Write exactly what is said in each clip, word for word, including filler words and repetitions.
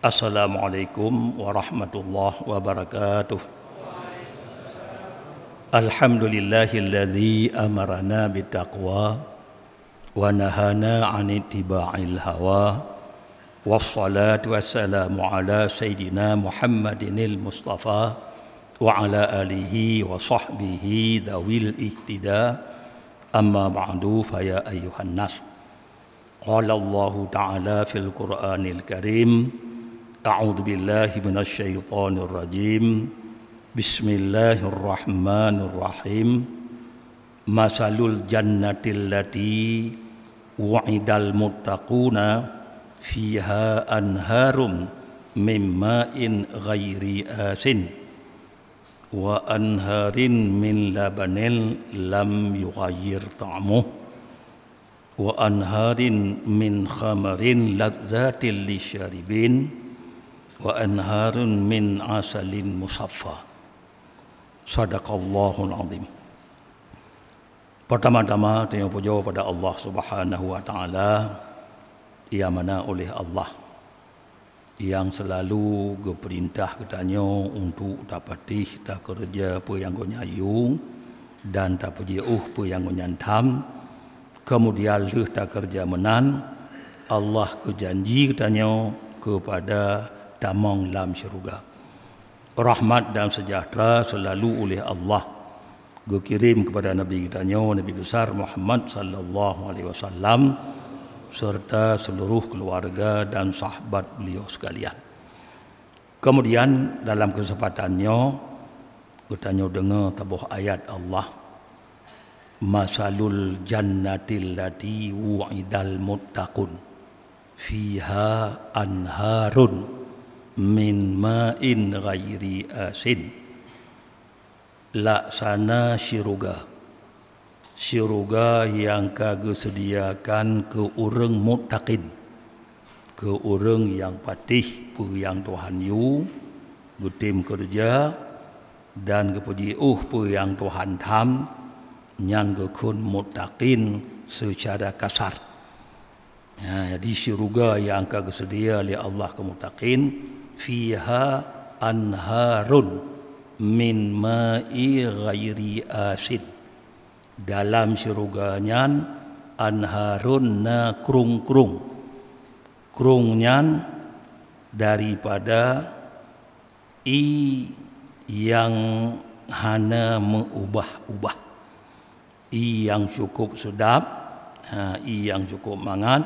Assalamualaikum warahmatullahi wabarakatuh. Alhamdulillahilladzi amarana bitaqwa wa nahana 'an ittiba'il hawa. Wassalatu wassalamu ala sayyidina Muhammadinil Mustafa wa ala alihi wa sahbihi dawil ihtida. Amma ba'du, fa ya ayyuhan nas. Qala Allahu ta'ala fil Qur'anil Karim, a'udzu billahi minasy syaithanir rajim. Bismillahirrahmanirrahim. Masalul jannatil lati wu'idal muttaquna fiha anharum mim ma'in ghairi asin wa anharin min labanin lam yughayyir ta'muh wa anharin min khamarin ladzatil lisyaribin wa anharun min asalin musaffa. Sadaqallahul azim. Pertama-tama, tanyoe pujoe pada Allah Subhanahu wa Taala, nyang mana uléh Allah nyang seulalu geupeurintah geutanyoe untuk tapatéh, takeureuja peue nyang Gobnyan yue dan tapeujeuôh peue nyang Gobnyan tham. Keumudian lheueh takeureuja meunan, Allah geujanji geutanyoe keupada tamong lam syeuruga. Rahmat dan seujahteura seulalu uléh Allah geukirém keupada Nabi geutanyoe, Nabi Besar Muhammad sallallahu alaihi wasallam, serta seuluruh keuluwarga dan sahabat beliau sekalian. Keumudian, dalam keuseumpatan nyoe, geutanyoe deungoe saboh ayat Allah, "Masalul jannatil lati wu'idal muttaqun, fiha anharun min ma'in ghairi asin." Laksana syeuruga, syeuruga nyang ka geuseudiakan keu ureuëng muttaqin, keu ureuëng nyang patéh peue nyang Tuhan yue, geutem keureuja, dan geupeujiôh peue nyang Tuhan tham, nyan geukheun muttaqin seucara kasar. Ha, jadi syeuruga nyang ka geuseudia lé Allah keu muttaqin, "Fiha anharun min ma'i ghairi asin." Dalam syeuruga nyan anharun, na krueng-krueng. Krueng nyan daripada ié nyang hana meu-ubah-ubah. Ié nyang cukup seudap, ha, ié nyang cukup mangat,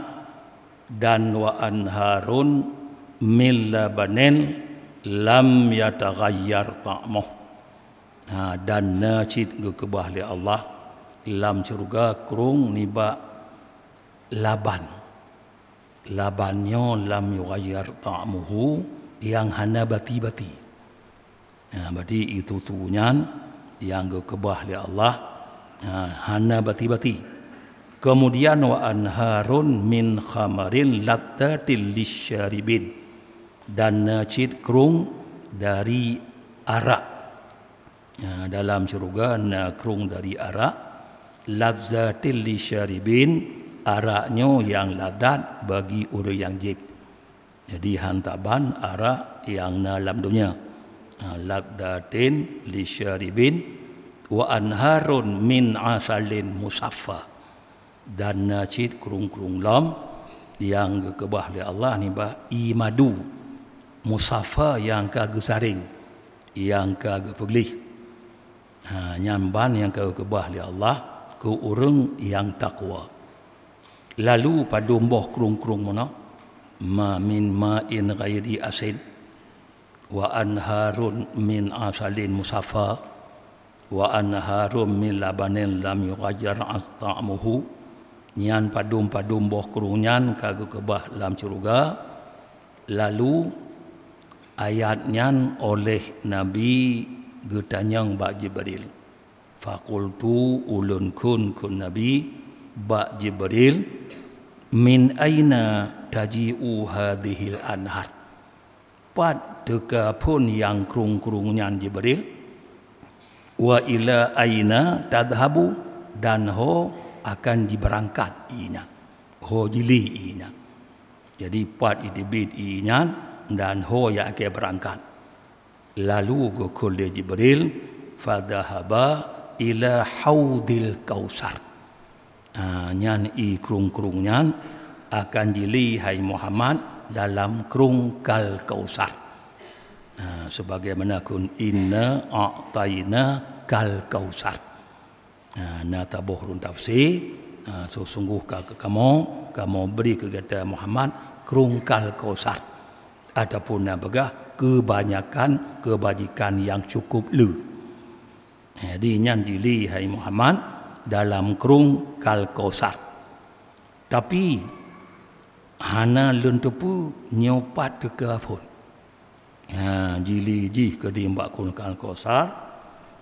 dan wa anharun min labanin lam yataghayyar ta'muh. Ha, dan na cit geukeubah lé Allah lam syeuruga krueng nibak laban. Laban nyoe lam yughayyar ta'muhu, nyang hana bati-bati. Ha, berarti ié tutu nyan nyang geukeubah lé Allah, ha, hana bati-bati. Keumudian wa anharun min khamarin ladzatil lisyaribin, dan na cit krueng dari arak. Ha, dalam syeuruga na krueng dari arak, ladzatil lisyaribin, arak nyoe nyang ladat bagi ureuëng nyang jieb. Jadi, han taban arak nyang na lam donya. Ha, ladzatin lisyaribin, wa anharun min asalin musaffa. Dan na cit krueng-krueng lom nyang geukeubah lé Allah nibak ié madu, musaffa, nyang ka geusaréng, nyang ka geupeugleh. Ha, nyan ban nyang ka geukeubah lé Allah keu ureuëng nyang takwa. Lalu padum boh krueng-krueng meunoe, ma min ma'in ghairi asin, wa anharun min asalin musaffa, wa anharun min labanin lam yughayyar ta'muhu. Nyan padum-padum boh krueng nyan ka geukeubah lam syeuruga, lalu ayat nyan oleh Nabi geutanyong bak Jibril. Faqultu, ulôn kheun keu Nabi bak Jibril, "Min aina taji'u hadhil anhar?" Pat teuka phon nyang krueng-krueng nyan, Jibril? "Wa ila aina tadhhabu?" dan ho akan jibeurangkat ie nyan. Ho jilé ie nyan. Jadi, pat jiteubiet ie nyan dan ho jak akai beurangkat. Lalu geukheun lé Jibril, "Fadzahaba ila haudil Kautsar." Ha, nyan ie krueng-krueng nyan akan jilé, hai Muhammad, dalam krueng Kal Kautsar. Ha, sebagaimana kheun, "Inna a'tainakal Kautsar." Ha, na saboh ureuëng tafsir, ha, "Seusunggoh ka keu kamoe, kamoe bri keu gata Muhammad krueng Kal Kautsar." Ataupun na peugah, "Keubanyakan keubajikan nyang cukup le." Jadi, nyan jilé, hai Muhammad, dalam krueng Kal Kautsar. Tapi, hana lôn teupeue nyoe pat teuka phon. Ha, jilé jih keudeh bak krueng Kal Kautsar,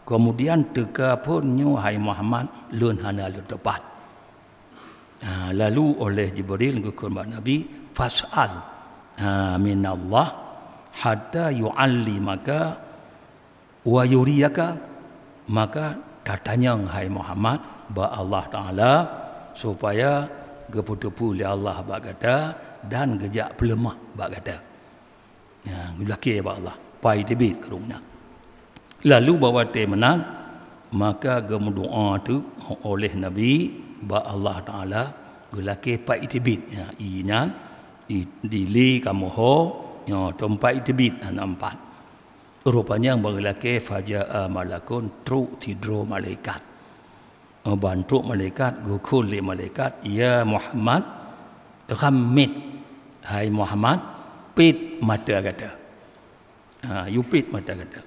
keumudian teuka phon nyoe, hai Muhammad, lôn hana lôn teupat. Ha, lalu oleh Jibril geukheun bak Nabi, "Fas'al, ha, minallah hatta yu'allimaka wa yuriyaka." Maka tatanyong, hai Muhammad, bak Allah Taala, supaya geupeuteupeue lé Allah bak gata dan geujak peuleumah bak gata. Ya, geulakée bak Allah, pat jiteubiet krueng nyan. Lalu bak watée meunan, maka geumeudoá teuk oleh Nabi bak Allah Taala, geulakée pat jiteubiet, ya, ie nyan, i-, jilé kamoe ho, nyoe teumpat jiteubiet, hana empat. Rupanya bak geulakée, "Faja'a malakun", trok sidroe malaikat. Ban trok malaikat, geukheun lé malaikat, "Ya Muhammad, ghammid, hai Muhammad, pet mata gata." Ha, yue pet mata gata.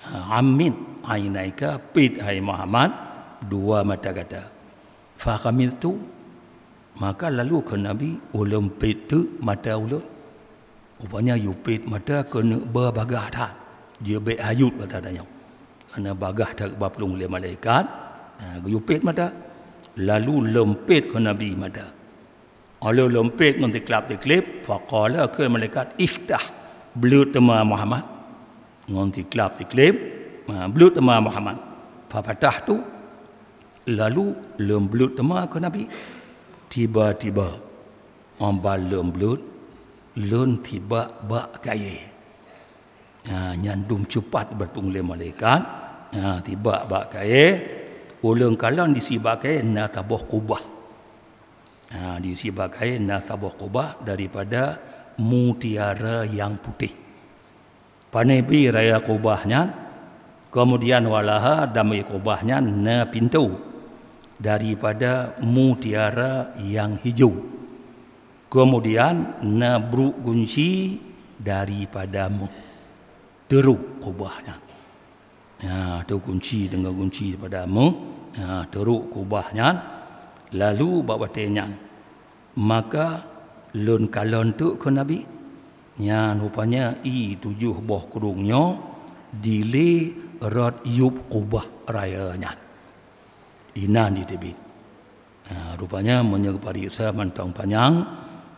Ha, "Ghammid ainaika", pet, hai Muhammad, dua mata gata. "Faghamaidtu", maka lalu kheun Nabi, "Ulôn pet teuk mata ulôn." Rupanya yue pet mata keuneuk beubagaih that. Jeuet bék hayut mata tanyoe. Karena bagaih that geuplueng lé malaikat, ha, geuyue pet mata. Lalu lôn pet kheun Nabi mata. Óh lheueh lôn pet ngon tiklab-tikleb, faqala, kheun malaikat, "Iftah", bleuet teuma Muhammad. Ngon tiklab-tikleb, ha, "Bleuet teuma Muhammad." Fafatahtu, lalu lôn bleuet teuma kheun Nabi. Tiba-tiba, óh ban lôn bleuet, lôn tibak bak kayée. Ha, nyan dum cupat geuplueng lé malaikat. Ha, tibak bak kayée, ulôn kalon di sibak kayée na saboh kubah. Ha, di sibak kayée na saboh kubah daripada mutiara nyang putéh. Pané bi raya kubah nyan, keumudian walaha, dan bak kubah nyan na pintoe daripada mutiara nyang hijau. Keumudian na brok gunci daripada méuh. Teurok kubah nyan. Ya, teukunci deungon gunci daripada méuh. Ya, teurok kubah nyan. Lalu bak watée nyan, maka lôn kalon teuk kheun Nabi. Nyan rupanya ie tujoh boh krueng nyoe dilé rot yueb kubah raya nyan. Inan jiteubiet. Ha, rupanya meunyoe geupareksa mantong panyang,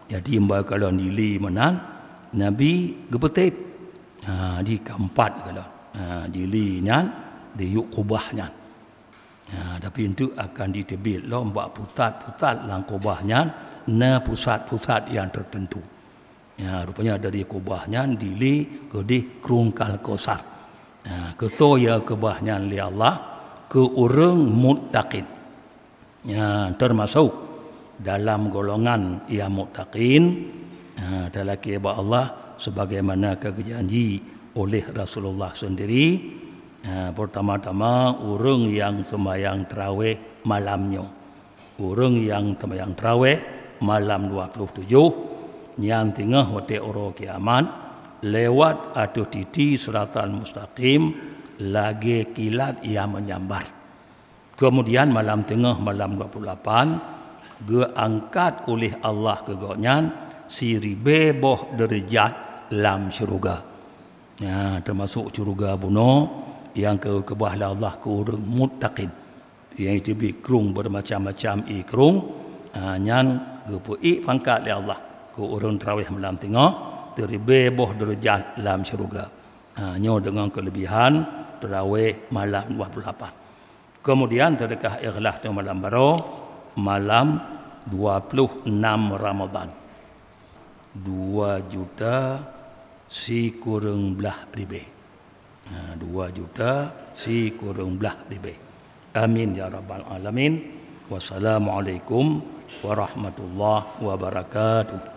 jadi mbak kalon dilé meunan, Nabi geupeutet. Ha, di keumpat kalon. Ha, dilé nyan, di yueb kubah nyan. Ha, tapi enteuk akan jiteubiet lom bak pusat-pusat lam kubah nyan, na pusat-pusat nyang teuteuntu. Ya, rupanya dari kubah nyan dilé keudeh krueng Kal Kausar. Ya, keutoe ya kubah nyan lé Allah keu ureuëng muttaqin. Ya, termasuk dalam golongan ya muttaqin, ya, talakée bak Allah sebagaimana ka geujanji oleh Rasulullah sendiri. Ya, pertama-tama ureuëng nyang seumayang tarawih malam nyoe. Ureuëng nyang seumayang tarawih malam dua puluh tujoh, nyan teungoh watée uroe kiamat, lewat ateueh titi siratal mustaqim lagée kilat nyang meunyambar. Keumudian malam teungoh, malam dua puluh lapan, geuangkat uleh Allah keu gobnyan siribée boh deurajat lam syeuruga. Nyan teumasok syeuruga bunoe nyang geukeubah lé Allah keu ureuëng muttaqin. Nyang jiteubiet krueng beureumacam-macam ié krueng, ha, nyan geupeuék pangkat lé Allah keu ureuëng tarawih malam teungoh, teuribée boh deurajat lam syeuruga. Ha, nyoe deungon keuleubihan tarawih malam dua puluh lapan. Kemudian sedekah ikhlas di malam baroe, malam dua puluh enam Ramadan. Dua juta sikureueng blah ribèe. Ha, dua juta sikureueng blah ribèe. Amin ya rabbal alamin. Wassalamualaikum warahmatullahi wabarakatuh.